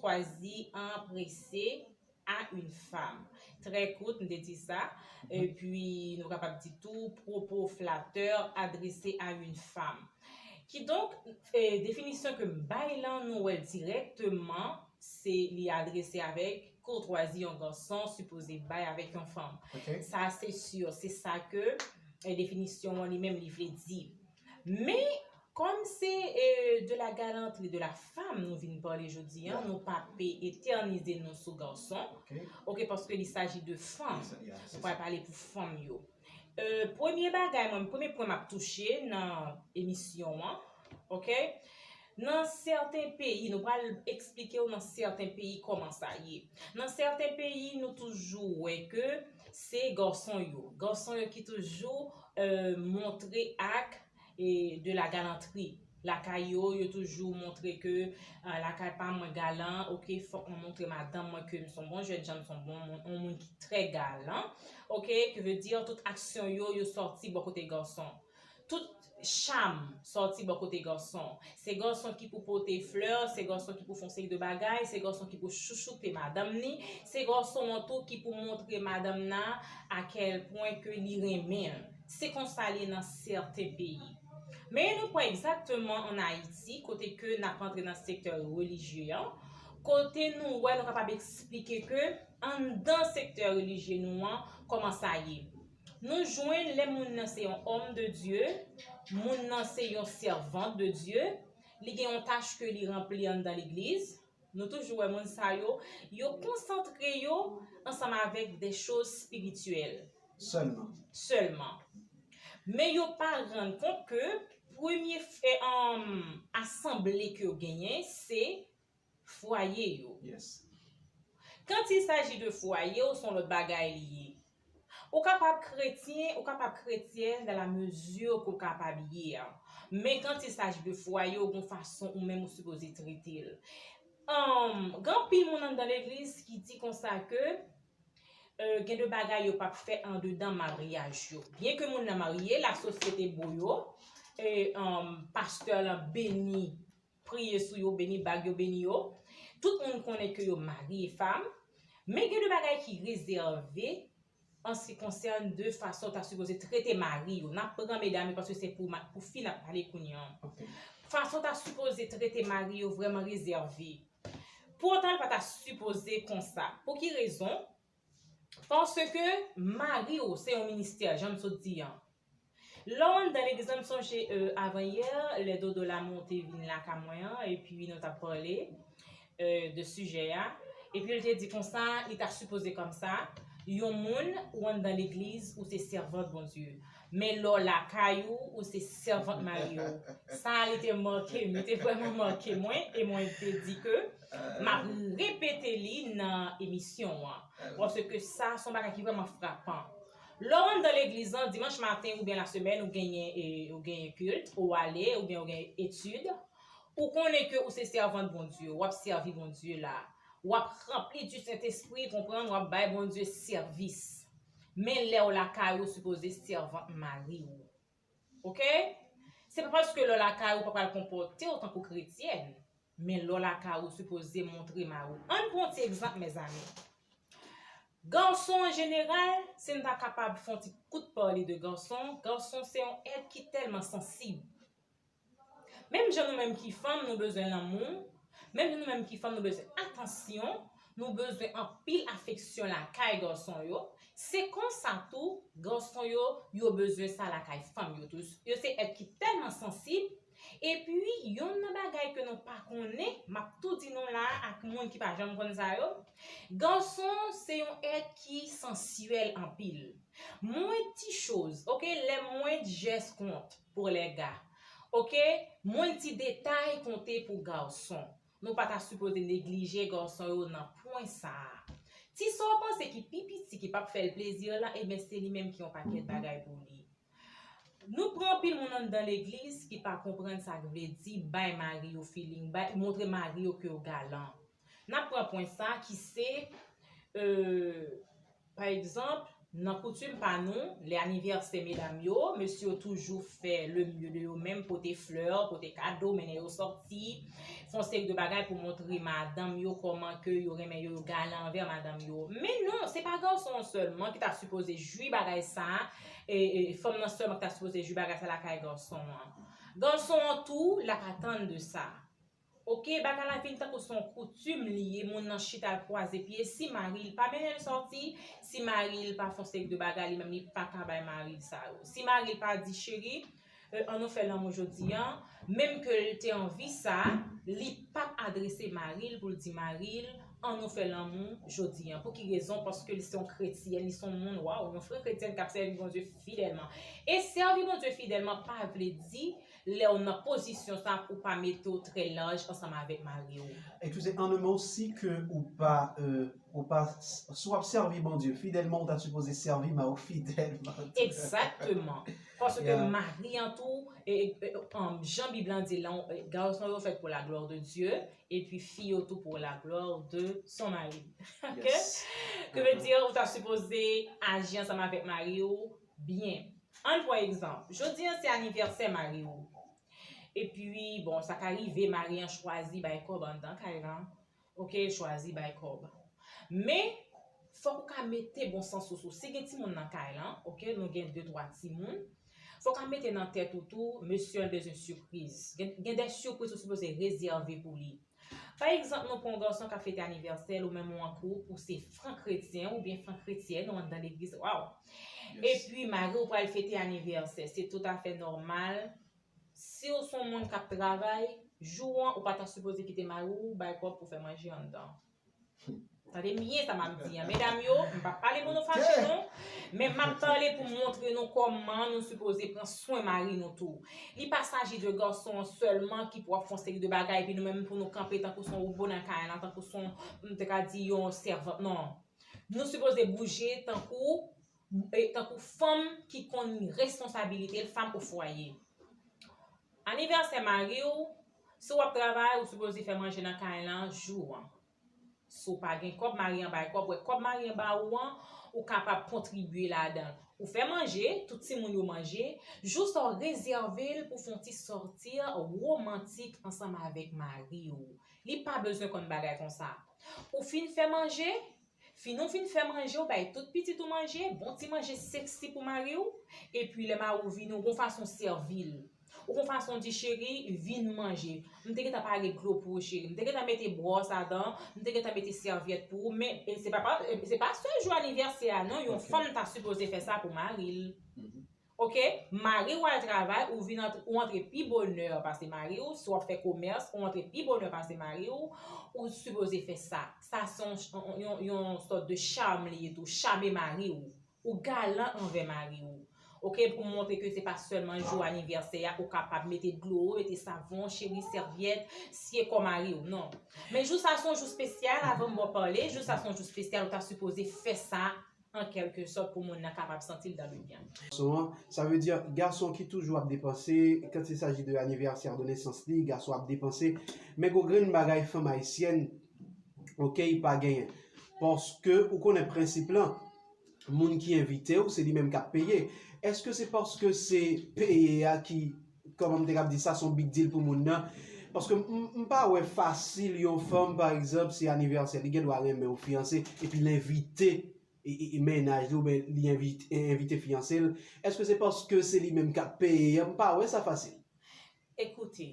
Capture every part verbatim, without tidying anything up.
choisi en pressé à une femme. Trè kout, m te di sa. Epi, nou kapab di tou, propos flatteur adressé à une femme. Kidonk, eh, definisyon ke m bay lan, nou wè l dirèkteman, se li adrese avèk courtoisie yon gason sipoze bay avèk yon fanm. Sa se si, se sa ke, eh, definisyon an li menm li vle di. Men, kòm se, eh, de la galanterie de la femme nou vin pale jodi a, nou pa pe etènize nou sou gason. Ok, paske li saji de fanm. Nou pral pale pou fanm yo. Eh, premye bagay, mwen, premye pwen m ap touche nan emisyon an, ok? Nan sèten peyi, nou pral eksplike w nan sèten peyi kòman sa ye. Nan sèten peyi, nou toujou wè ke se gason yo. Gason yo ki toujou, eh, montre ak, eh, de la galanterie. Lakay yo, yo toujou montre ke, eh, lakay pa mwen galan, ok, fòk mwen montre madanm mwen ke m se yon bon jènjan, m se yon bon moun, yon moun ki trè galan, ok, ki vle di tout aksyon yo, yo sòti bò kote gason. Tout cham sòti bò kote gason. Se gason ki pou pote flè, se gason ki pou fè yon seri de bagay, se gason ki pou chouchoute madanm ni, se gason an tou ki pou montre madanm nan a kèl pwen ke li renmen l. Se konsa li ye nan sèten peyi. Men nou pran egzakteman ann Ayiti, kote ke n ap antre nan sektè relijye an, kote nou wè nou kapab eksplike ke anndan sektè relijye nou an, kòman sa ye. Nou jwenn lè moun nan se yon homme de Dieu, moun nan se yon servante de Dieu, li gen yon tach ke li ranpli anndan legliz. Nou toujou wè moun sa yo, yo konsantre yo ansanm avèk de choz espirityèl. Sèlman. Sèlman. Men yo pa rann kont ke premye f-, eh, um, asanble ke yo genyen, se fwaye yo. Yes. Quand il s'agit de fwaye, ou se yon lòt bagay li ye. Ou kapab kretyen, ou kapab kretyèn dans la mesure ke w kapab ye a. Men quand il s'agit de fwaye, ou gon fason ou menm ou sipoze trete l. Um, gen anpil moun anndan legliz ki di konsa ke, eh, gen de bagay yo p ap fè andedan maryaj yo. Byen ke moun nan marye, lasosyete bo yo, e, um, pastè lan beni, priye sou yo, beni bag yo, beni yo. Tout moun konnen ke yo mari e fanm, men gen de bagay ki rezève an se ki konsène de fason w ta sipoze trete mari yo. N ap pran medam yo paske se pou ma-, pou fi n ap pale kounye an. Ok. Fason w ta sipoze trete mari yo vrèman rezève. Poutan, l pa ta sipoze konsa. Pou ki rezon? Paske mari w se yon ministè, jan m sot di an. Lè w anndan legliz lan, m sonje, euh, avan yè, lè Dodo Lamour te vin lakay mwen an, epi nou t ap pale, euh, de sijè a. Epi l te di konsa, li ta sipoze kòmsa, yon moun, ou anndan legliz, ou se sèvant Bondye. Men lè w lakay ou, ou se sèvant mari w. Sa a, li te make m, li te vrèman make mwen, e mwen te di ke m ap repete li nan emisyon an. Paske sa, se yon bagay ki vrèman frapan. Lè w anndan legliz lan, dimanch maten oubyen lasemèn, ou genyen, e, ou genyen kilt, ou ale, oubyen ou genyen etid, ou konnen ke ou se sèvant Bondye, w ap sèvi Bondye la, w ap ranpli di Sentespri, konprann, w ap bay Bondye sèvis. Men lè w lakay ou, ou sipoze sèvant mari w. Ok? Se pa paske lè w lakay ou, ou pa pral konpòte w tankou kretyèn, men lè w lakay ou, ou sipoze montre mari w. Ann pran yon ti egzanp, mezanmi. Gason an jeneral, si n ta kapab fè yon ti kout pale de gason, gason se yon èt ki tèlman sansib. Menm jan nou menm ki fanm, nou bezwen lanmou, menm jan nou menm ki fanm, nou bezwen atansyon, nou bezwen anpil afeksyon lakay gason yo. Se konsa tou, gason yo, yo bezwen sa lakay fanm yo tou. Yo se èt ki tèlman sansib. Epi, yonn nan bagay ke nou pa konnen, m ap tou di nou la ak moun ki pa janm konn sa yo, gason se yon èt ki sansyèl anpil. Mwen ti choz, ok, lè mwen jès kont pour les gars, ok, mwen ti detay konte pou gason. Nou pa ta sipoze neglije gason yo nan pwen sa a. Ti sa w panse ki pi piti ki p ap fè l plezi la, ebyen se li menm ki yon pakèt bagay pou li. Nou pran anpil moun anndan legliz ki pa konprann sa k vle di bay mari yo feeling, bay, montre mari yo ke yo galan. N ap pran pwen sa ki se, euh, pa egzanp, Nan koutim pa nou, lè anivèsè medam yo, mesye yo toujou fè le mieux de yo menm, pote flè, pote kado, mennen yo sòti, fè yon seri de bagay pou montre madanm yo kòman ke yo renmen yo, yo galan anvè madanm yo. Men non, se pa gason an sèlman ki ta sipoze jwi bagay sa, e, e, fanm nan sèlman ki ta sipoze jwi bagay sa lakay gason an. Gason an tou, l ap atann de sa. Oke, bagay la vin tankou se yon koutim li ye, moun nan chita l kwaze pye, si mari l pa mennen l sòti, si mari l pa fè yon seri de bagay, li menm li pa ka bay mari l sa yo. Si mari l pa di, cheri, e, ann nou fè lanmou jodi an, menm ke l te anvi sa, li p ap adrese mari l pou l di mari l, ann nou fè lanmou jodi an. Pou ki rezon? Paske li se yon kretyèn, li se yon moun, waw, yon vrè kretyèn k ap sèvi Bondye fidèlman. E sèvi Bondye fidèlman pa vle di lè w nan pozisyon sa pou w pa mete w trè laj ansanm avèk mari w. Eskize, an en mo, si ke ou pa, euh, ou pa, si w ap sèvi Bondye fidèlman, ou ta sipoze sèvi mari w fidèlman. Egzakteman. Paske mari an tou, e, e, e, um, jan Bib lan di lan, e, gason yo fèt pour la gloire de Dieu, epi fi yo tou pour la gloire de son mari. Ok? Yes. Ke vle di, ou ta sipoze aji ansanm avèk mari w byen. Ann pran egzanp, jodi an se anivèsè mari w. Epi, bon, sa ka rive mari an chwazi bay kòb anndan kay lan. Ok, chwazi bay kòb. Men, fòk ou ka mete bon sans ou sou. Si gen timoun nan kay lan, ok, nou gen de, twa timoun, fòk ou ka mete nan tèt ou tou, mesye an bezwen sipriz. Gen, gen de sipriz ou sipoze rezève pou li. Pa egzanp, nou pran yon gason k ap fete anivèsè l, ou menm ou an koup, ou se fran kretyen oubyen fran kretyèn, ou anndan legliz, waw. Epi, mari w pral fete anivèsè, se toutafè nòmal. Si w se yon moun k ap travay, jou an, ou pa ta sipoze kite mari w bay kòb pou fè manje anndan. Tande byen sa m ap di an. Medam yo, m p ap pale pou nou fache non, men m ap pale pou montre nou kòman nou sipoze pran swen mari nou tou. Li pa saji de gason an sèlman ki pou ap fè yon seri de bagay, epi nou menm pou nou kanpe tankou se yon wobo nan kay lan, tankou se yon, m te ka di yon sèvant, non. Nou sipoze bouje tankou, e, tankou fanm ki konn responsabilite l, femme au foyer. Anivèsè mari w, si w ap travay, ou sipoze fè manje nan kay lan jou an. Si w pa gen kòb, mari an bay kòb, wè kòb mari an ba ou an, ou kapab kontribye ladan l. Ou fè manje, tout timoun yo manje, jou sa w rezève l pou fè yon ti sòti womantik ansanm avèk mari w. Li pa bezwen konn bagay konsa. Ou fin fè manje, fin ou fin fè manje, ou bay tout pitit ou manje, bon ti manje seksi pou mari w, epi lè mari w vini, ou gon fason sèvi l. Ou gon fason di, cheri, vin manje. M te gentan pare dlo pou ou, cheri. M te gentan mete bwòs adan, m te gentan mete sèvyèt pou ou, men, e, se pa, pa, e, se pa sèl jou anivèsè a, non, yon fanm ta sipoze fè sa pou mari l. Ok? Mari w al travay, ou vin antre, ou antre pi bonè pase mari w, si w ap fè komès, ou antre pi bonè pase mari w, ou sipoze fè sa. Sa se yon, yon, yon, yon sòt de cham li ye tou, chame mari w. Ou galan anvè mari w. Ok, pou montre ke se pa sèlman jou anivèsè a ou kapab mete dlo, mete savon, cheri, sèvyèt, sye kò mari w, non. Men jou sa se yon jou espesyal, avan m ba w pale, jou sa se yon jou espesyal, ou ta sipoze fè sa an kèlke sòt pou moun nan kapab santi l dans le bien. Gason an, sa vle di gason ki toujou ap depanse, quand il s'agit de anniversaire de naissance li, gason ap depanse, men gon grenn bagay fanm ayisyèn, ok, pa genyen. Paske ou konnen prensip lan, moun ki envite w, se li menm k ap peye. Èske se paske se peye a ki, kòman m te kab di sa, se yon big deal pou moun nan? Paske m, m pa wè fasil yon fanm, pa egzanp, se anivèsè, li gen dwa renmen yon fiyanse, epi l envite, e, e, e mennaj li, oubyen li envite, envite fiyanse l. Èske se paske se li menm k ap peye a? M pa wè sa fasil. Ekoute,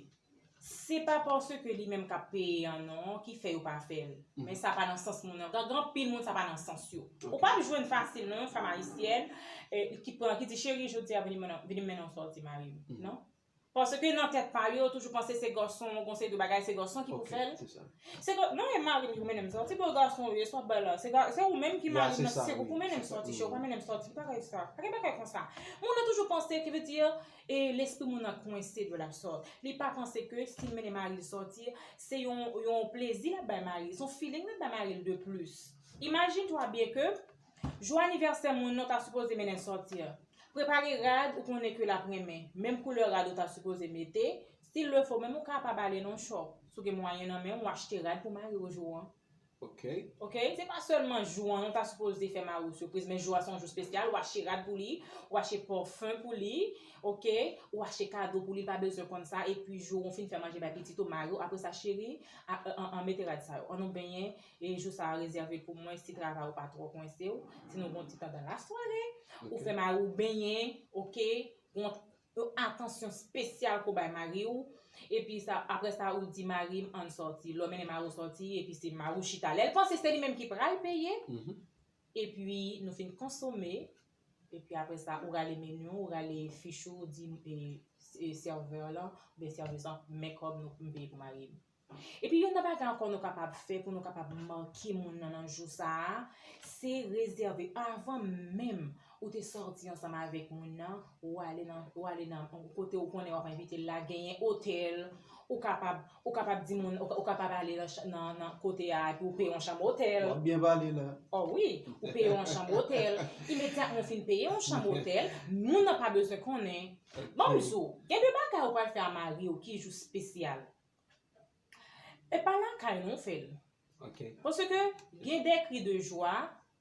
se pa paske li menm k ap peye an non ki fè yo pa fè l. Men sa pa nan sans moun nan. Gen, gen anpil moun sa pa nan sans yo. Ou p ap jwenn fasil non, yon fanm ayisyèn, eh, ki pran, ki di, cheri, jodi a vini mennen, vini mennen yon sòti mari m. Non. Paske nan tèt pa yo, yo toujou panse se gason, gon seri de bagay, se gason ki pou fè l. Se ga-, non, e mari m ki pou mennen m sòti, bon, gason w ye, sa w ap bay la. Se ga-, se ou menm ki mari m nan, se ou pou mennen m sòti, cheri, ou pa mennen m sòti, bagay sa. Pa gen bagay konsa. Moun nan toujou panse, ki vle di, e lespri moun nan kwense de la sòt. Li pa panse ke si l mennen mari l sòti, se yon, yon plezi l ap bay mari l, se yon feeling l ap bay mari l de plis. Imajine twa byen ke jou anivèsè moun nan ta sipoze mennen l sòti a. Prepare rad ou konnen ke l ap renmen. Menm koulè rad ou ta sipoze mete. Si l le fo, menm ou kapab ale nan yon shop. Si w gen mwayen nan men w, ou achte rad pou mari w jou an. Ok. Ok, se pa sèlman jou an nou ta sipoze fè mari w sipriz, men jou a se yon jou espesyal, ou achte rad pou li, ou achte pòfen pou li, ok, ou achte kado pou li, li pa bezwen konn sa, epi jou ou fin fè manje bay pitit ou, mari w, apre sa, cheri, a- an an mete rad sa yo, an nou benyen, e jou sa a rezève pou mwen, si travay ou pa twò kwense w, si nou gon ti tan dan lasware, ou fè mari w benyen, ok, gon yon atansyon espesyal ke w bay mari w, epi sa, apre sa, ou di mari m ann sòti. Lè w mennen mari w sòti, epi se mari w chita. Lè l panse se li menm ki pral peye, epi nou fin konsome, epi apre sa, ou rale meni w, ou rale fich ou, ou di e, e, sèvè lan, oubyen sèvis lan, men kòb nou, m peye pou mari m. Epi youn nan bagay ankò nou kapab fè pou nou kapab make moun nan nan jou sa a, se rezève avan menm ou te sòti ansanm avèk moun nan, ou ale nan ou ale nan yon kote ou konnen w ap envite l la, genyen otèl, ou kapab ou kapab di moun, ou, ou kapab ale nan, nan, nan kote a epi ou peye yon chanm otèl. W ap byen pale la. Oh wi, ou peye yon chanm otèl. Imedyatman ou fin peye yon chanm otèl, moun nan pa bezwen konnen. Bon, m di w, gen de bagay ou pral fè a mari w ki jou espesyal. E pa lakay nou fè l. Paske gen de kri de jwa,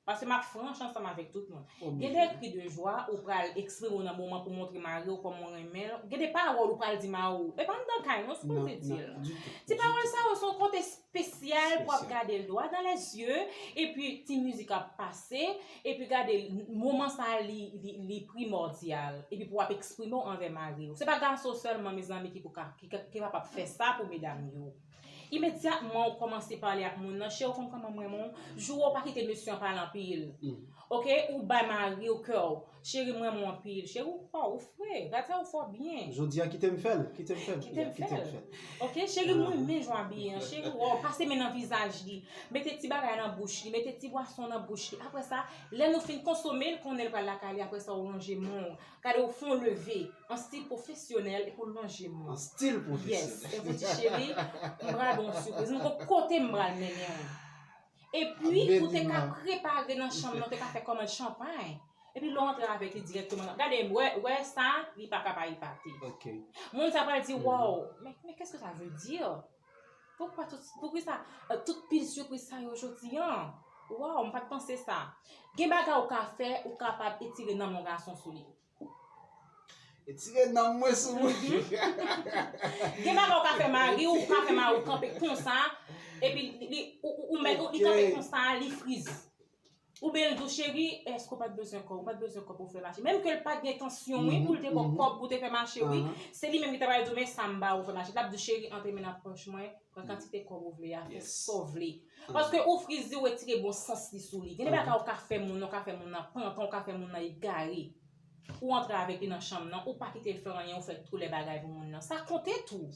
paske m ap franch ansanm avèk tout moun. Gen de kri de jwa ou pral eksprime w nan moman pou montre mari w kòman w renmen l. Gen de pawòl ou pral di mari w. E pa anndan kay nou sipoze di l. Ti pawòl sa yo se yon kote espesyal pou ap gade l dwa dan lèzye, epi ti mizik ap pase, epi gade moman sa li, li, li primòdyal, epi pou w ap eksprime w anvè mari w. Se pa gason sèlman, mezanmi, ki pou ka, ki, ki kapab fè sa pou medam yo. Imedyatman ou kòmanse pale ak moun nan, cheri, ou konn kòman m renmen w, jou ou pa kite mesye an pale anpil. Ok, ou bay mari w kè w, cheri, m renmen w anpil, cheri, ou fò, ou fre, gade sa ou fò byen. Jodi a kite m fè l, kite m fè l. Kite m fè l. Ok, cheri, m renmen jan w abiye an, cheri, waw, pase men nan vizaj li, mete ti bagay nan bouch li, mete ti bwason nan bouch li, apre sa, lè nou fin konsome l, konnen l pral lakay li, apre sa ou lonje men w, gade ou fè yon leve, an stil pwofesyonèl epi w lonje men w. An stil pwofesyonèl. Yes, epi w di, cheri, m pral ba w yon sipriz, m gon kote m pral mennen w. Epi ou te ka prepare nan chanm nan, ou te ka fè kòmand chanpay. Epi lè w antre avèk li dirèkteman, gade, wè, wè sa, li pa ka pa epate. Moun sa pral di, waw, men, men qu'est-ce que ça veut dire? Poukisa tout, poukisa tout pil sipriz sa yo jodi an? Waw, m pa t panse sa. Gen bagay ou ka fè, ou kapab etire nanm yon gason sou li. Etire nanm mwen sou mwen. Gen bagay ou ka fè mari w, ou ka fè mari w kanpe konsa, epi li, ou, ou, ou mèt, li kanpe konsa, li friz. Oubyen l di w, cheri, èske w pa t bezwen kòb, ou pa t bezwen kòb pou fè mache. Menm ke l pa t gen entansyon, wi, pou l te ba w kòb pou te fè mache, wi. Se li menm ki ta pral di w, men sa m ba ou fè mache. L ap di w, cheri, antre men nan pòch mwen, pran kantite kòb ou vle a, fè sa w vle. Paske ou friz li, ou retire bon sans li sou li. Gen de bagay ou ka fè moun nan, ou ka fè moun nan pantan, ou ka fè moun nan egare. Ou antre avèk li nan chanm nan, ou pa kite l fè anyen, ou fè tou lè bagay pou moun nan. Sa konte tou.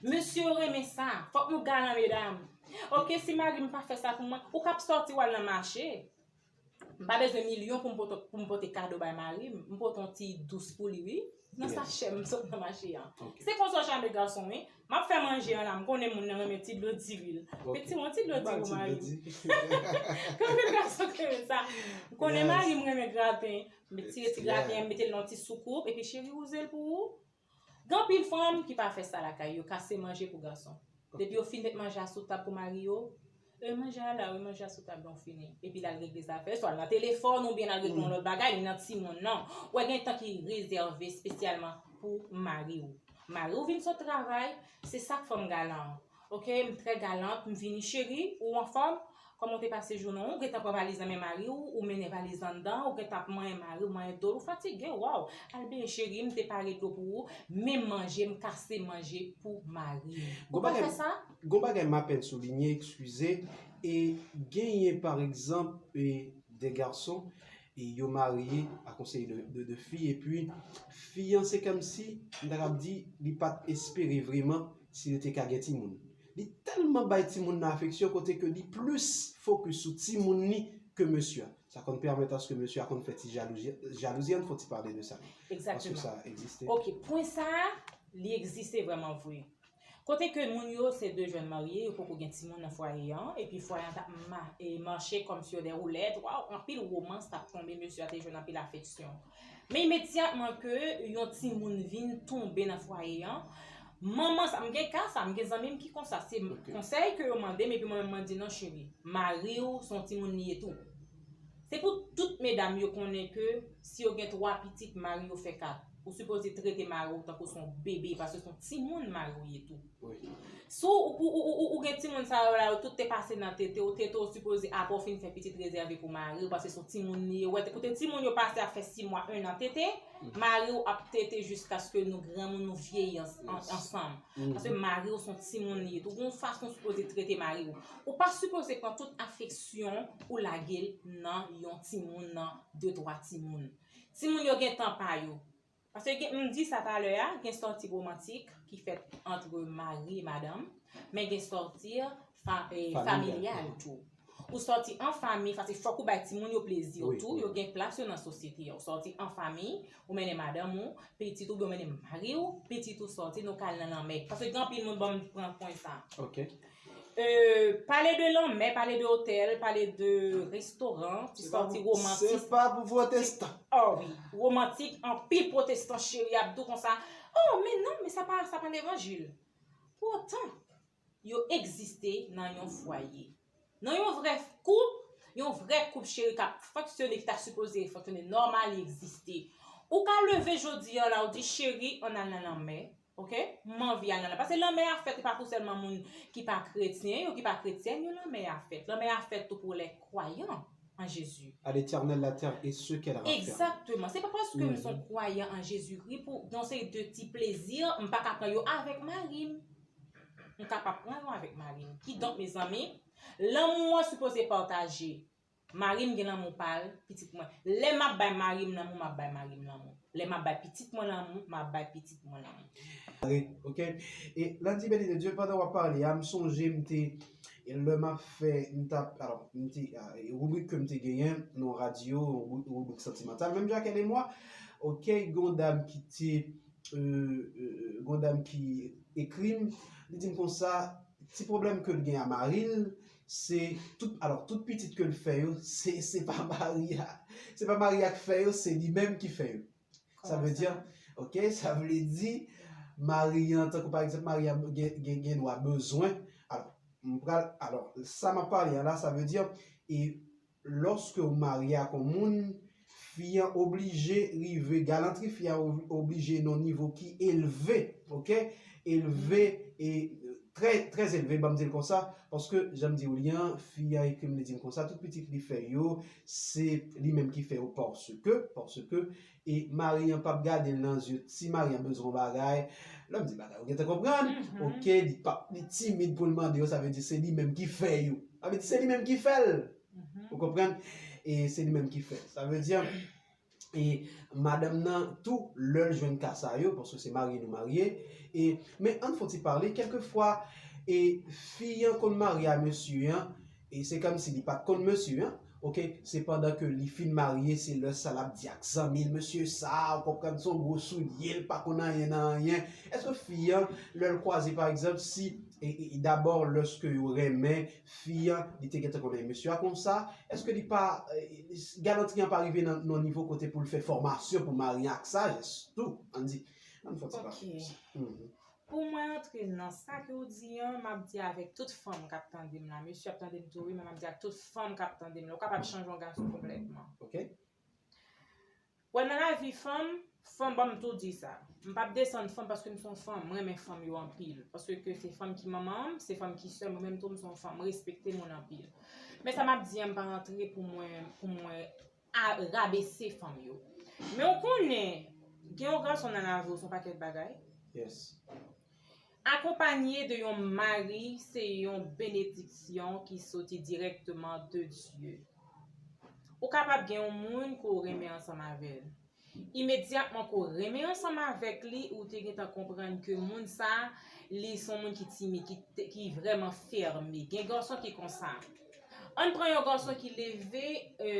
Mesye yo renmen sa. Fòk nou galan, medam. Ok, si mari m pa fè sa pou mwen, ou k ap sòti w al nan mache. M pa bezwen milyon pou m pote, pou m pote kado bay mari m. M pote yon ti dous pou li, wi. Nan sachè m sot nan mache an. Se konsa w chanbe gason, wi. M ap fè manje an la, m konnen moun nan renmen ti dlo diri l. Mete yon ti dlo diri pou mari m. Konbyen gason ki renmen sa? M konnen mari m renmen graten. M retire ti graten an, m mete l nan yon ti soukoup, epi cheri wouze l pou ou. Gen anpil fanm ki pa fè sa lakay yo, kase manje pou gason. Depi yo fin met manje a sou tab pou mari yo, e manje a la, wi, manje a sou tab la, w fini. Epi l al regle zafè, swa l nan telefòn oubyen l al regle yon lòt bagay, li nan timoun nan. Ou wè gen tan ki rezève espesyalman pou mari w. Mari w vin sot travay, se sa k fè m galan an. Ok, m trè galant, m vini, cheri, ou anfòm? Kòman w te pase jounen w? Ou gentan pran valiz nan men mari w, ou mennen valiz anndan, ou gentan ap manyen mari w, manyen do l, ou fatige, waw. Al benyen cheri, m te pare dlo pou ou, men manje, m kase manje pou mari m. Ou pa fè sa? Gon bagay m apèn soulinye, eskize, e genyen pa egzanp e de gason e yo marye a konsèy de, de, de fi, epi fi an se kòmsi, m ta kab di, li pa t espere vrèman si li te ka gen timoun. Li tèlman bay timoun nan afeksyon kote ke li plis fokis sou timoun li ke mesye a. Sa konn pèmèt aske mesye a konn fè ti jalouzi, jalouzi, ann fè ti pale de sa. Egzakteman. Èske sa egziste? Ok, pwen sa a, li egziste vrèman vre. Kote ke moun yo se de jèn marye, yo poko gen timoun nan fwaye an, epi fwaye an t ap ma, e, mache kòmsi yo de woulèt, waw, anpil womans t ap tonbe, mesye a te jwenn anpil afeksyon. Men imedyatman ke yon timoun vin tonbe nan fwaye an, Manman sa, m gen ka sa, m gen zanmi m ki konsa. Se konsèy ke yo mande m, epi mwen menm mwen di non cheri, mari w se yon timoun li ye tou. Se pou tout medam yo konnen ke si yo gen twa pitit, mari yo fè kat. Ou sipoze trete mari w tankou se yon bebe, paske se yon timoun mari w ye tou. Si w, ou, ou, ou, ou, ou gen timoun sa yo la, yo tout te pase nan tete w, tete w sipoze apre w fin fè pitit rezève pou mari w, paske se yon timoun li ye. Ou wè, kote timoun yo pase ap fè sis mwa, en an tete, mari w ap tete jiskaske nou granmoun, nou vyeyi ans-, an-, ansanm. Paske mari w se yon timoun li ye. Tou gon fason w sipoze trete mari w. Ou pa sipoze pran tout afeksyon ou lage l nan yon timoun, nan de twa timoun. Timoun yo gen tan pa yo. Paske gen, m di sa talè a, gen sòti womantik ki fèt antre mari e madanm, men gen sòti fa-, e, familyal tou. Ou sòti an fanmi, paske fòk ou bay timoun yo plezi yo tou, yo gen plas yo nan sosyete a. Ou sòti an fanmi, ou mennen madanm ou, pitit ou, oubyen ou mennen mari w, pitit ou sòti, nou ka al nan lanmè. Paske gen anpil moun, ban m pran pwen sa. E, pale de lanmè, pale de otèl, pale de restoran, ti sòti womantik. Se pa pou pwotestan. Oh wi, womantik, anpil pwotestan cheri ap di w konsa, oh, men non, men sa pa, sa pa levanjil. Poutan, yo egziste nan yon fwaye. Nan yon vrè koup, yon vrè koup cheri k ap fonksyone, ki ta sipoze fonksyone nòmal, li egziste. Ou ka leve jodi a la, ou di, cheri, ann al nan lanmè, oke? M anvi al nan lanmè. Paske lanmè a fèt, e pa pou sèlman moun ki pa kretyen yo, ki pa kretyèn yo, lanmè a fèt. Lanmè a fèt tou pou lè kwayan an Jezi. À l'Éternel la terre et ce qu'elle raffermit. Egzakteman. Se pa paske m se yon kwayan an Jezikri pou gen yon seri de ti plezi, m pa ka pran yo avèk mari m. M kapab pran yo avèk mari m. Kidonk, mezanmi, lanmou an sipoze pataje. Mari m gen lanmou pa l, pitit mwen. Lè m ap bay mari m lanmou, m ap bay mari m lanmou. Lè m ap bay pitit mwen lanmou, m ap bay pitit mwen lanmou. Ok. E Landy, béni de Dieu, pandan w ap pale a, m sonje m te, e lè m ap fè, m t ap, alò, m te, a, e ribrik ke m te genyen nan radyo, yon ribrik santimantal, menm jan ak Edem Wa, ok, gen yon dam ki te, e, e, e, gen yon dam ki ekri m, li di m konsa, ti pwoblèm ke l gen a mari l, se tout, alò, tout pitit ke l fè yo, se, se pa mari a, se pa mari a k fè yo, se li menm ki fè yo. Sa vle di, ok, sa vle di, mari an, tankou pa egzanp, mari an gen, gen, gen dwa bezwen. Alò, m pral, alò, sa m ap pale an la, sa vle di, e lòske w marye ak yon moun, fi an oblije rive, galantri fi an ob-, oblije nan yon nivo ki elve, ok? Elve e trè, trè elve, ban m di l konsa, paske, jan m di w li an, fi an ekri m, li di m konsa, tout pitit li fè yo, se li menm ki fè yo, paske, paske, e mari an p ap gade l nan zye, si mari an bezwen yon bagay, lè m di bagay, ou gentan konprann, ok, li p ap, li timid pou l mande yo, sa vle di se li menm ki fè yo. Sa vle di se li menm ki fè l. Ou konprann? E se li menm ki fè l. Sa vle di, e madanm nan tou, lè l jwenn ka sa yo, paske se marye nou marye, e, men ann fon ti pale, kèlkefwa, e fi an konn marye a mesye an, e se kòmsi li pa t konn mesye an, ok, se pandan ke li fin marye, se lè sa l ap di ak zanmi l, mesye sa, ou konprann, se yon gwo soulye, l pa konn anyen nan anyen. Èske fi an, lè l kwaze, pa egzanp, si, e, e, e dabò, lèske yo renmen, fi an, li te gentan konnen mesye a konsa, èske li pa, e, galantri an pa rive nan, nan nivo kote pou l fè fòmasyon pou mari an ak sajès tou, ann di, ann fè ti pale sou sa. Pou mwen antre nan sa ke w di an, m ap di avèk tout fanm k ap tande m la, mesye ap tande m tou wi, men m ap di ak tout fanm k ap tande m la, ou kapab chanje yon gason konplètman. Ok. Wè, nan lavi fanm, fanm, ban m tou di sa. M p ap desann fanm paske m se yon fanm, m renmen fanm yo anpil. Paske se fanm ki manman m, se fanm ki sè m, mwen menm tou m se yon fanm, m respekte moun anpil. Men sa m ap di an, m pa antre pou mwen, pou mwen a, rabese fanm yo. Men w konnen, gen yon gason nan lavi w, se yon pakèt bagay. Yes. Akonpanye de yon mari, se yon benediksyon ki soti dirèkteman de Dye. Ou kapab gen yon moun ke w renmen ansanm avè l. Imedyatman ke w renmen ansanm avèk li, ou te gentan konprann ke moun sa, li se yon moun ki timid, ki te, ki vrèman fème. Gen gason ki konsa. Ann pran yon gason ki leve, e,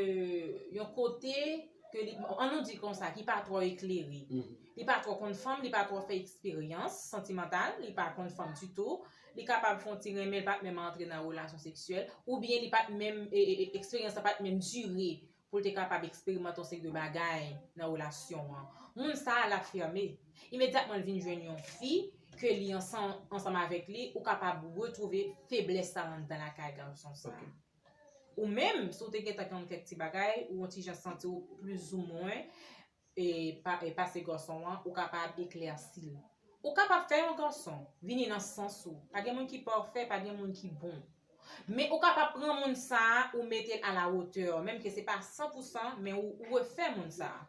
yon kote ke li, ann nou di konsa, ki pa twò eklere. Li pa twò konn fanm, li pa twò fè eksperyans santimantal, li pa konn fanm ditou. Li kapab fè yon ti renmen, li pa t menm antre nan relasyon seksyèl, oubyen li pa t menm, e, e, e, eksperyans la pa t menm dire pou l te kapab eksperimante yon seri de bagay nan relasyon an. Moun sa a, l ap fème. Imedyatman l vin jwenn yon fi, ke li ansanm, ansanm avèk li, ou kapab retwouve feblès sa anndan lakay gason sa. Ou menm, si w te gentan konn kèk ti bagay, ou yon ti jan santi w plizoumwen e pa, e pase gason an, ou kapab eklèsi l. Ou kapab fè yon gason vini nan sans ou. Pa gen moun ki pafè, pa gen moun ki bon. Men ou kapab pran moun sa a, ou mete l a la wotè, menm ke se pa san pou san, men ou, ou refè moun sa a.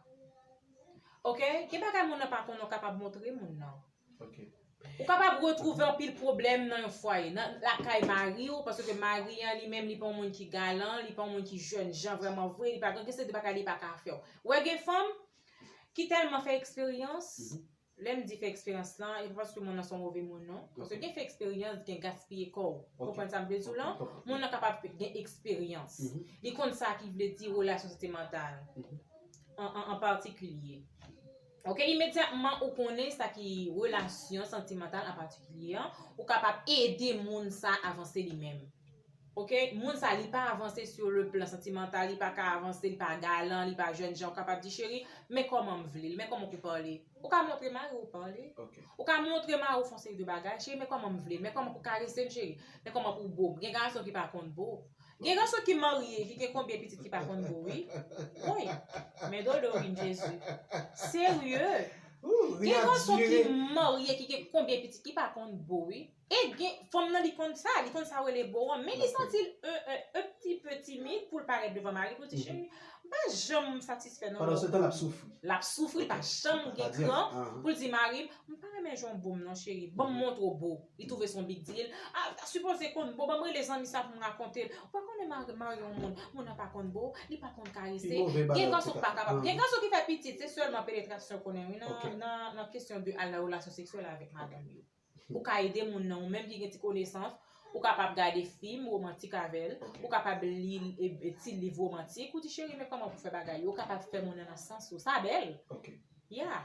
Oke? Gen bagay moun nan pa konnen, ou kapab montre moun nan. Ou kapab retwouve anpil pwoblèm nan yon fwaye, nan lakay mari w, paske mari an li menm, li pa yon moun ki galan, li pa yon moun ki jèn jan vrèman vre, li pa gen kantite bagay li pa ka fè w. Ou wè gen fanm ki tèlman fè eksperyans, lè m di fè eksperyans lan, e pa paske moun nan se yon move moun non, paske gen fè eksperyans, gen gaspiye kò w. Ou konprann sa m vle di w lan? Moun nan kapab gen eksperyans. Li konn sa ki vle di relasyon santimantal. An, an, an patikilye. Oke, imedyatman ou konnen sa ki relasyon santimantal an patikilye an, ou kapab ede moun sa avanse li menm. Oke, moun sa li pa avanse sur le plan santimantal, li pa ka avanse, li pa galan, li pa jèn jan, ou kapab di cheri, men kòman m vle l, men kòman pou pale. Ou ka montre mari ou pale. Ou ka montre mari ou fè yon seri de bagay, cheri, men kòman m vle l, men kòman pou karese m cheri, men kòman pou bo m. Gen gason ki pa konn bo. Gen gason ki marye, ki gen konbyen pitit ki pa konn bo, wi. Woy, men dolo vin Jezi. Serye. Gen gason ki marye, ki gen konbyen pitit ki pa konn bo, wi. E gen, fanm nan li konn sa, li konn sa rele bo an, men li santi l un, un, un petit peu timid pou l parèt devan mari l pou l di, cheri, m pa janm satisfè non. Pandan se tan l ap soufri. L ap soufri, l pa janm gen kran pou l di mari m, m pa renmen jan w bo m non cheri, ban m montre w bo. Li twouve se yon big deal. Ah, ta sipoze konn bo, ban m rele zanmi sa pou m rakonte l. Ou pa konnen mari, mari yon moun, moun nan pa konn bo, li pa konn karese. Gen gason ki pa kapab. Gen gason ki fè pitit, se sèlman penetrasyon konnen, wi, nan, nan, nan kesyon de al nan relasyon seksyèl avèk madanm yo. Ou ka ede moun nan, ou menm ki gen ti konesans, ou kapab gade fim womantik avè l, ou kapab li, e, e, ti liv womantik, ou di cheri, men kòman pou fè bagay yo, ou kapab fè moun nan nan sans ou. Sa bèl. Yeah.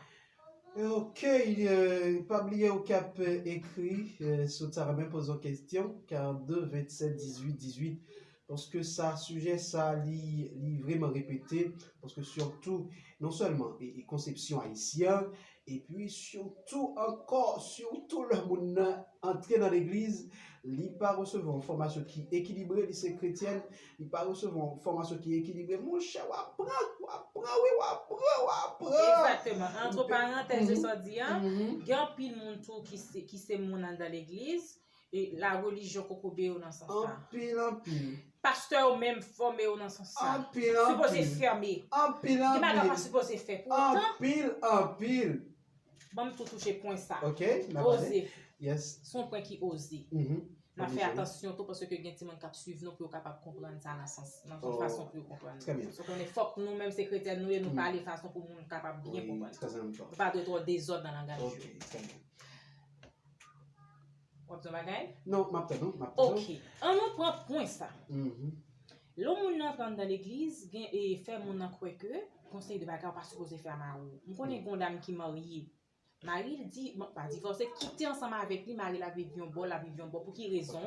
Ok, euh, pa bliye ou k ap, euh, ekri, euh, si w ta renmen poze yon kesyon, karannde vennsèt dizuit dizuit, paske sa, sijè sa, li, li vrèman repete, paske sitou, non sèlman, e, e konsepsyon ayisyen, epi sitou ankò, sitou lè moun nan antre nan legliz, li pa resevwa yon fòmasyon ki ekilibre, li se kretyèn, li pa resevwa yon fòmasyon ki ekilibre, monchè, w ap pran, w ap pran, wi, w ap pran, w ap pran. Egzakteman. Antre parantèz de sa w di an, gen anpil moun tou ki se, ki se moun anndan legliz, e la relijyon kokobe yo nan sans sa. Anpil, anpil. Pastè yo menm fòme yo nan sans sa. Anpil, anpil. Sipoze fèmen. Anpil, anpil. Gen bagay pa sipoze fè. Poutan, anpil, anpil. Ban m tou touche pwen sa. Ok, n ap ale. Oze. Yes. Se yon pwen ki oze. N ap fè atansyon tou paske gen timoun k ap swiv nou pou yo kapab konprann sa nan sans, nan yon fason pou yo konprann nou. Trè byen. Paske konnen fòk nou menm se kretyèn nou ye, nou pale fason pou moun kapab byen konprann nou. Wi, trè enpòtan. Nou pa dwe twò dezòd nan langaj yo. Ok, trè byen. W ap di yon bagay? Non, m ap tann ou, m ap tann ou. Ok. An nou pran pwen sa. Lè yon moun nan antre anndan legliz, gen, e fè moun nan kwè ke gon seri de bagay ou pa sipoze fè a mari w. M konnen gen yon dam ki marye. Mari l di, bon, pa divòse, kite ansanm avèk li, mari l ap viv yon bò, l ap viv yon bò. Pou ki rezon?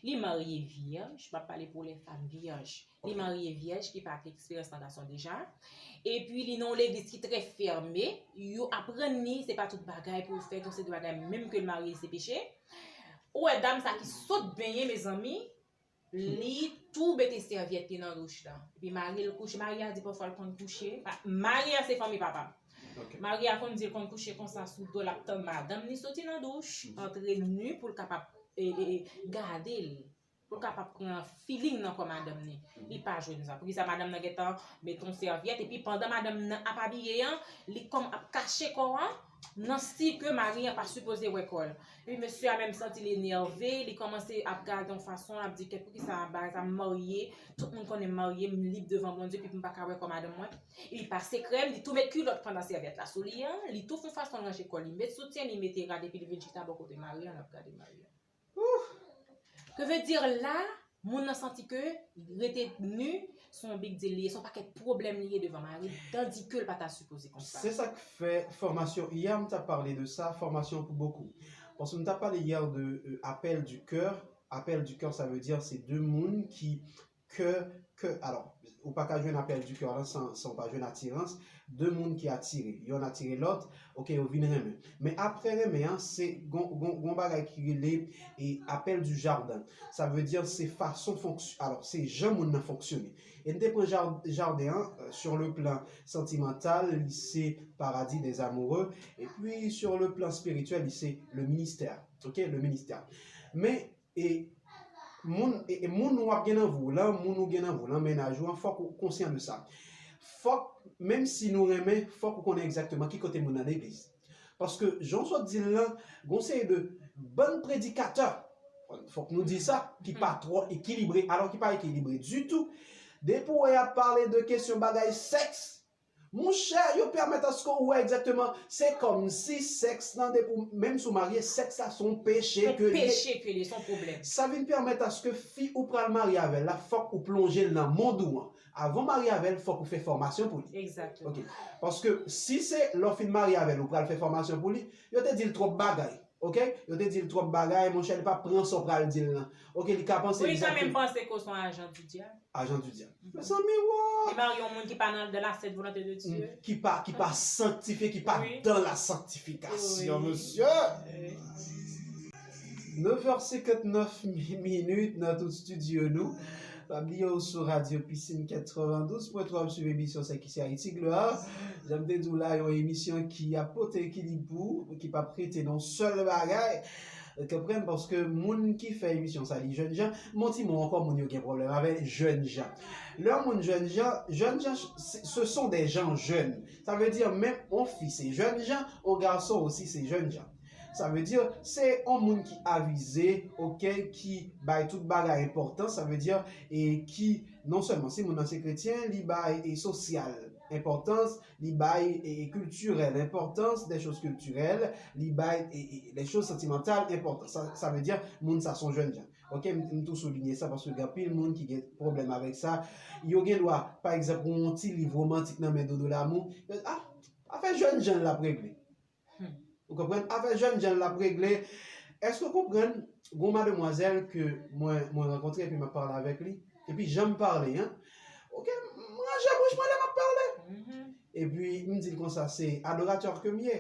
Li marye vyèj, m ap pale pou les femmes vierges. Li marye vyèj, ki pa gen eksperyans nan gason deja. Epi li nan yon legliz ki trè fèmen, yo aprann li, se pa tout bagay pou l fè, gon seri de bagay, menm ke l marye, se peche. Ou wè dam sa ki sot benyen, mezanmi, li tou mete sèvyèt li nan douch lan. Epi mari l kouche, mari a di pafwa l konn kouche. Pa, mari a se fanmi papa m. Mari a konn di l konn kouche konsa sou do l ap tann madanm li soti nan douch, antre ni pou l kapab, e, e, e, gade l. Pou l kapab pran feeling nan kò madanm ni. Li pa jwenn sa. Poukisa madanm nan gentan met yon sèvyèt, epi pandan madanm nan ap abiye an, li kòm ap kache kò a, nan stil ke mari an pa sipoze wè kò l. Epi mesye a menm santi l enève, li kòmanse ap gade yon fason, l ap di, kèt, poukisa bagay sa, m marye, tout moun konnen m marye, m lib devan Bondye, epi m pa ka wè kò madanm mwen. Li pase krèm, li tou met kilòt pandan sèvyèt la sou li an, li tou fè yon fason l ranje kò l, li met soutyen, li mete rad, epi li vin chita bò kote mari an, l ap gade mari an. Ke vle di la, moun nan santi ke rete ni se yon big deal li ye, se yon pakèt pwoblèm li ye devan mari l, tandike l pa ta sipoze konsa. Se sa k fè fòmasyon, yè m t ap pale de sa, formation pour beaucoup. Paske m t ap pale yè de, euh, appel du cœur. Appel du cœur, sa vle di se de moun ki kè, kè, alò, Ou pa ka jwenn apèl di kè lan san, san w pa jwenn atirans. De moun ki atire, yonn atire lòt, oke, yo vin renmen. Men apre renmen an, se gon, gon, gon bagay ki rele e apèl di jaden. Sa vle di se fason fonksyon, alò, se jan moun nan fonksyone. E n te pran ja-, jaden an, euh, sur le plan sentimental, li se paradis des amoureux, epi sur le plan spirituel, li se le ministère. Oke, le ministère. Men e moun, e, e moun w ap gen nan vi w lan, moun ou gen nan vi w lan, mennaj ou an, fòk ou konsyan de sa. Fòk, menm si nou renmen, fòk ou konnen egzakteman ki kote moun nan legliz. Paske, jan w sot di l lan, gon seri de bann predikatè, fòk nou di sa, ki pa twò ekilibre, alò ki pa ekilibre ditou. Depi w wè y ap pale de kesyon bagay sèks, monchè, yo pèmèt aske w wè egzakteman, se kòmsi sèks lan, depi w, menm si w marye, sèks la se yon peche ke li ye. Peche ke li ye, se yon pwoblèm. Sa vin pèmèt aske fi ou pral marye avè l la, fòk ou plonje l nan mond ou an. Avan w marye avè l, fòk ou fè fòmasyon pou li. Egzakteman. Oke. Paske si se lè w fin marye avè l, ou pral fè fòmasyon pou li, yo te di l twòp bagay. Oke? Yo te di l twòp bagay, monchè, li pa pran sa w pral di l lan. Oke, li ka panse egzakteman. Ou li kanmenm panse ke w se yon ajan di dyab. Ajan di dyab. Mezanmi, wa! Li marye yon moun ki pa nan, dans la sainte volonté de Dieu. Ki pa, ki pa sanktifye, ki pa dans la sanctification, mesye. Neuf heures cinquante-neuf mi-, minutes nan tout studio nou. Pa bliye w sou Radio Piscine quatre-vingt-douze point trois, w ap swiv emisyon sa ki se Ayiti Glwa. Jan m te di w la, yon emisyon ki ap pote ekilib pou ou, ki p ap rete nan yon sèl bagay. Ou konprann? Paske moun ki fè emisyon sa, li jèn jan. Mon ti mo ankò, moun yo gen pwoblèm avè jèn jan. Lè moun jèn jan, jèn jan, ce sont des gens jeunes. Sa vle di, menm yon fi se jèn jan, yon gason osi se jèn jan. Sa vle di, se yon moun ki avize, oke, ki bay tout bagay enpòtans, sa vle di, e ki, non sèlman si moun nan se kretyen, li bay e sosyal enpòtans, li bay e, e kiltirèl enpòtans, des choses culturelles, li bay e, e les choses sentimentales enpòtans. Sa, sa vle di, moun sa se yon jèn jan. Oke, m, m tou soulinye sa paske gen anpil moun ki gen pwoblèm avèk sa. Yo gen dwa, pa egzanp, yon ti liv womantik nan men Dodo Lamou. Ah, afè jèn jan l ap regle. Hmm. Ou konprann? Afè jèn jan l ap regle. Èske w konprann? Gon mademwazèl ke mwen, mwen rankontre epi m ap pale avèk li. Epi jan m pale, an. Oke, m ranje bouch mwen lè m ap pale. Mhm. Epi m di l konsa, se adoratè ke m ye.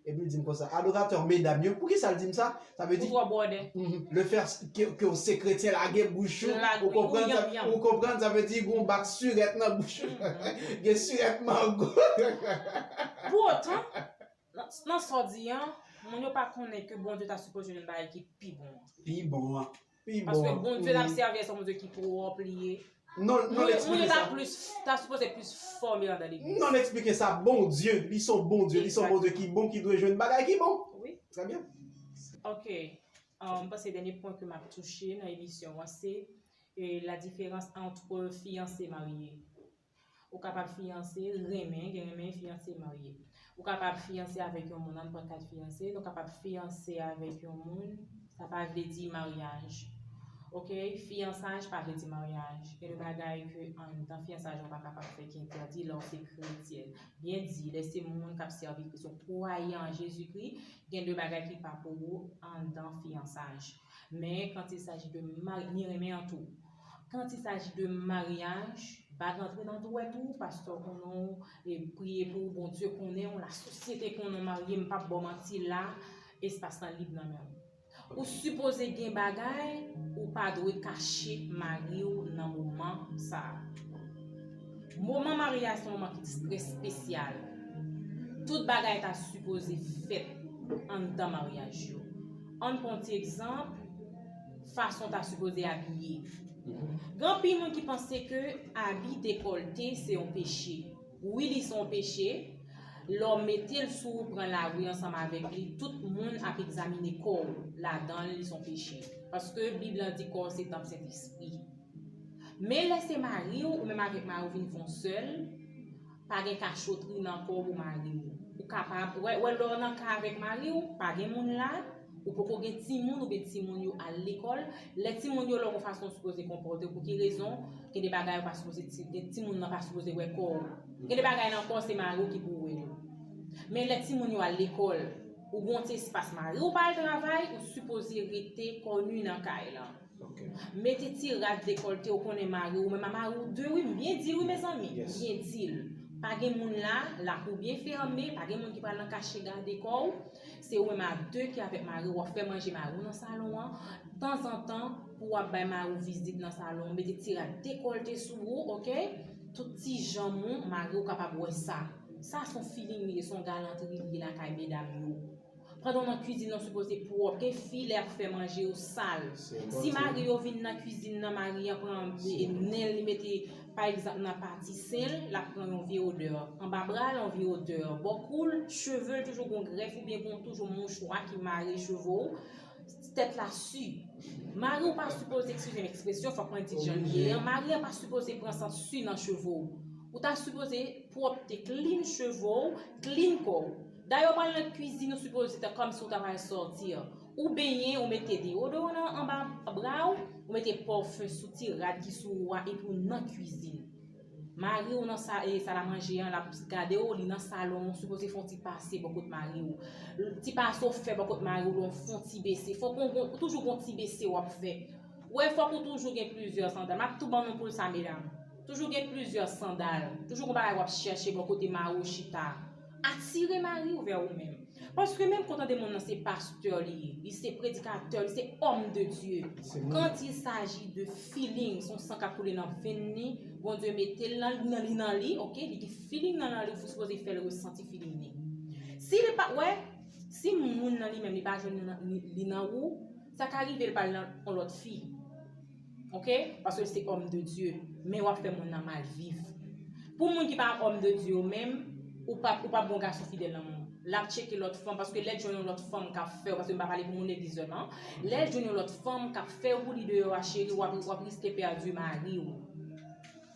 Epi l di m konsa, adoratè medam yo. Poukisa l di m sa? Sa vle di, ou twò bwòdè. Mhm. Le fè ke, ke w se kretyen, lage bouch ou, ou konprann sa, ou konprann, sa vle di gon bak sirèt nan bouch ou. Mhm. Gen sirèt mango. Poutan, nan, nan sa w di an, moun yo pa konnen ke Bondye ta sipoze jwenn bagay ki pi bon an. Pi bon an. Pi bon an. Paske Bondye l ap sèvi a, se yon Bondye ki pwòp li ye. Non, non, moun, moun yo ta plis, ta sipoze plis fòme andan legliz. Non, eksplike sa. Bondye, li se yon Bondye, li se yon Bondye ki bon, ki dwe jwenn bagay ki bon. Wi. Trè byen. Ok. Ah, m panse dènye pwen ke m ap touche nan emisyon an, se, eh, la diferans ant fiyanse e marye. Ou kapab fiyanse, renmen, gen renmen, fiyanse, marye. Ou kapab fiyanse avèk yon moun, ann pran ka fiyanse, nou kapab fiyanse avèk yon moun, sa pa vle di maryaj. Ok, fiyansaj pa vle di maryaj. Gen de bagay ke anndan fiyansaj ou pa kapab fè ki entèdi lè w se kretyèn. Byen di, lè se moun k ap sèvi Kris, yon kwayan an Jezikri, gen de bagay ki pa pou ou anndan fiyansaj. Men, quand il s'agit de mari-, ni renmen an tou. Quand il s'agit de maryaj, pa rantre nan dwèt ou, pastè konnen w, e priye pou ou, Bondye konnen w, lasosyete konnen w marye, m p ap ba w manti la, espas lan lib nan men w. Ou sipoze gen bagay, ou pa dwe kache mari w nan moman sa a. Moman maryaj se yon moman ki trè espesyal. Tout bagay ta sipoze fèt anndan maryaj yo. Ann pran yon ti egzanp, fason w ta sipoze abiye. Gen anpil moun ki panse ke abi dekòlte se yon peche. Wi, li se yon peche. Lè w mete l sou ou, pran lari ansanm avèk li, tout moun ap egzamine kò w ladan l, li se yon peche. Paske Bib lan di kò w se tanp Sentespri. Men lè se mari w, ou menm avèk mari w vin fè yon sèl, pa gen kachotri nan kò w pou mari w. Ou kapab, wè, wè lè w nan kay avèk mari w, pa gen moun la, ou poko gen timoun oubyen timoun yo al lekòl. Lè timoun yo la, w gon fason w sipoze konpòte w. Pou ki rezon? Gen de bagay ou pa sipoze ti-, gen timoun nan pa sipoze wè kò w. Gen de bagay nan kò w se mari w ki pou wè yo. Men lè timoun yo al lekòl, ou gon ti espas, mari w pa al travay, ou sipoze rete kò ni nan kay lan. Mete ti rad dekòlte, ou konnen mari w, men mari w de wi, m byen di l wi, mezanmi, byen di l. Pa gen moun la, lakou byen fèmen, pa gen moun ki pral nan kache gade kò w. Se ou menm a de ki avèk mari w, w ap fè manje mari w nan salon an. Tanzantan, pou w ap bay mari w vizit nan salon, mete ti rad dekòlte sou ou, oke? Tout ti janm ou, mari w kapab wè sa. Sa se yon feeling li ye, se yon galantri li ye lakay medam yo. Pandan w nan kwizin, ou sipoze pwòp. Gen fi, lè y ap fè manje, yo sal. Si mari yo vin nan kwizin nan, mari an pran nen l, li mete, pa egzanp, nan pati sen l, l ap pran yon vye odè. Anba bra l, yon vye odè. Bò kou l, cheve l toujou gon grèf oubyen gon toujou mouchwa ki mare cheve w. Tèt la si. Mari w pa sipoze, eskize m ekspresyon, fòk mwen di l jan l ye an, mari an pa sipoze pran sant si nan cheve w. Ou ta sipoze pwòpte, clean cheve w, clean kò w. Dayè, w pral nan kwizin, ou sipoze ta kòmsi w ta pral sòti. Ou benyen, ou mete deodoran nan anba bra w, ou mete pòfen sou ti rad ki sou ou a, epi w nan kwizin. Mari w nan sa, e, sal a manje an, l ap gade w, li nan salon, ou sipoze fè yon ti pase bò kot mari w. Ti pase w fè bò kot mari w, lè w fè yon ti bese. Fòk ou, ou toujou gon ti bese w ap fè. Ou wè, fòk ou toujou gen plizyè sandal. M ap tou ban nou pou l sa, medam. Toujou gen plizyè sandal. Toujou gon bagay w ap chèche bò kote mari w chita. Atire mari w vè ou menm. Paske menm kon tande moun nan se pastè li ye, li se predikatè, li se homme de Dieu. Quand il s'agit de feeling, se yon san k ap koule nan venn li, Bondye mete l nan, nan li, nan li, oke? Li gen feeling nan, nan li, ou sipoze fè l resanti feeling li. Si li pa, wè, si moun nan li menm, li pa jwenn li nan, li, li nan ou, sa ka rive l pral nan yon lòt fi. Oke? Paske l se homme de Dieu. Men w ap fè moun nan mal viv. Pou moun ki pa homme de Dieu yo menm, ou p ap, ou p ap gon gason fidèl nan men w. L ap tcheke lòt fanm, paske lè l jwenn yon lòt fanm k ap fè w, paske m pa pale pou moun legliz sèlman, lè l jwenn yon lòt fanm k ap fè w wouli deyò a, cheri, w ap, w ap riske pèdi mari w.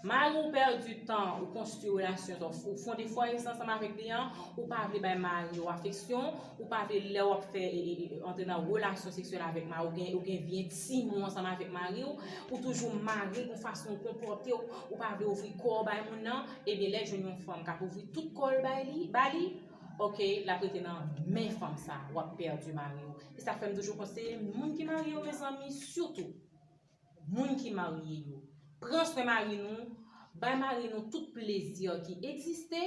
Mari w pèdi tan, ou konstwi relasyon, ou fonde fwaye sa ansanm avèk li an, ou pa vle bay mari w afeksyon, ou pa vle lè w ap fè, e, e, e, antre nan relasyon seksyèl avèk mari w, ou gen, ou gen vye entim ou ansanm avèk mari w, ou toujou mare yon fason w konpòte w, ou pa vle ouvri kò w bay moun nan, ebyen lè l jwenn yon fanm k ap ouvri tout kò l bay li, ba li, oke, l ap rete nan men fanm sa, w ap pèdi mari w. E sa fè m toujou konseye moun ki marye yo, mezanmi, sitou moun ki marye yo, pran swen mari nou, bay mari nou tout plezi ki egziste,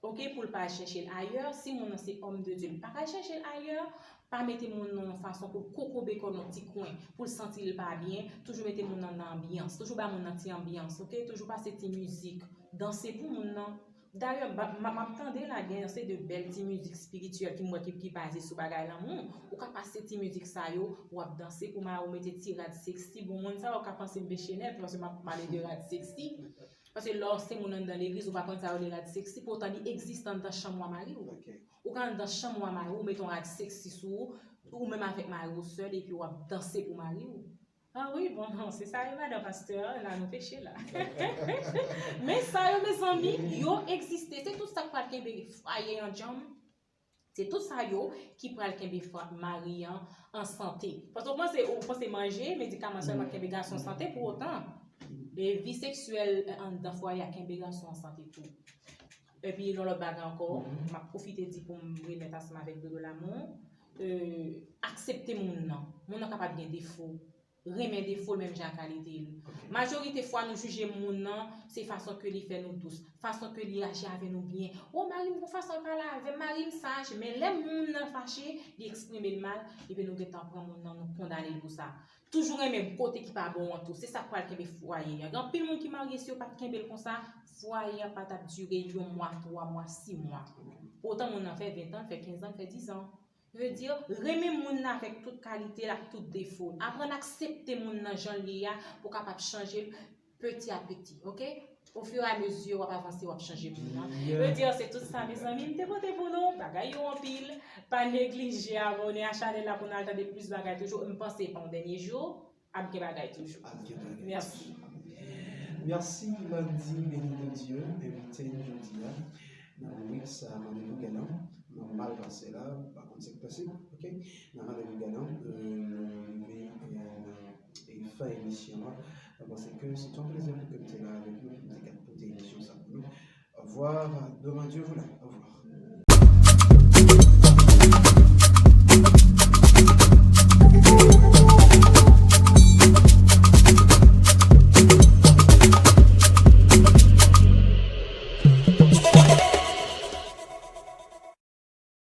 oke, pou l pa al chèche l ayè. Si moun nan se homme de Dieu, li pa ka al chèche l ayè, pa mete moun nan yon fason pou l kokobe kò l nan ti kwen, pou l santi l pa byen. Toujou mete moun nan nan anbyans, toujou ba moun nan ti anbyans, oke? Toujou pase ti mizik, danse pou moun nan. Dayè, m ap, m ap, m ap tande la, gen yon seri de bèl ti mizik espirityèl ki m wè ki, ki baze sou bagay lanmou. Ou ka pase ti mizik sa yo, w ap danse pou mari w, mete ti rad seksi. Bon, moun sa yo ka panse m peche nèt, paske m ap pale de rad seksi. Paske lè w se moun anndan legliz, ou pa konn sa yo rele rad seksi, poutan li egziste anndan chanm ou a mari w. Ou ka anndan chanm ou a mari w, ou mete yon rad seksi sou ou, ou menm avèk mari w sèl, epi w ap danse pou mari w. Ah wi, bon, non, se sa yo, madan pastè, la nou peche la. Men sa yo, mezanmi, yo egziste. Se tout sa k pral kenbe fwaye an djanm. Se tout sa yo ki pral kenbe fwa-, mari an an sante. Paske ou panse, ou panse manje, medikaman sèlman kenbe gason an sante, pou otan, e vi seksyèl anndan fwaye a kenbe gason an sante tou. Epi, yon lòt bagay ankò, m ap pwofite di pou m remèt ansanm avèk Dodo Lamou, e, aksepte moun nan. Moun nan kapab gen defo. Renmen defo l menm jan ak kalite l. Majorite fwa, nou jije moun nan, se fason ke li fè nou dous, fason ke li aji avè nou byen. O, mari m gon fason l pale avè m, mari m saj, men lè moun nan fache, li eksprime l mal, ebyen nou gentan pran moun nan, nou kondane l pou sa. Toujou renmen kote ki pa bon an tou, se sa k pral kenbe fwaye a. Gen anpil moun ki marye, si yo pa t kenbe l konsa, fwaye a pa t ap dire yon mwa, twa mwa, sis mwa. Poutan moun nan fè ven an, l fè kenz an, l fè diz an. Yo di, renmen moun nan avèk tout kalite l ak tout defo l. Aprann aksepte moun nan jan l ye a pou w kapab chanje l peti a peti, oke? Ofiramezi w ap avanse, w ap chanje moun nan. Yo di, se tout sa, mezanmi, m te pote pou nou. Bagay yo anpil. Pa neglije abòne a chanèl la pou n al tande plis bagay toujou. M panse pa yon dènye jou. Ap gen bagay toujou. Ap gen bagay. Mèsi. Mèsi, Landy Béni de Dieu, envite n jodi a nan ribrik sa, Randevou Galan. Nou mal pase la, pa konn sa k pase, oke? Nan Randevou Galan, euh, nou rive, euh, nan, e, fen emisyon an. Mwen panse ke se yon plezi pou ke m te la avèk nou, pou m te ka pote emisyon sa pou nou. Au revoir, demain Dieu voulant. Au revoir.